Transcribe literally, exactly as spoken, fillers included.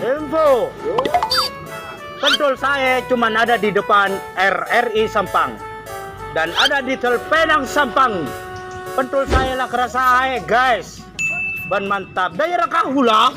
Info. Pentul saè cuman ada di depan R R I Sampang. Dan ada di Telpenang Sampang. Pentul saè la karasaè, guys. Bân mantap. Daerah kaulâ.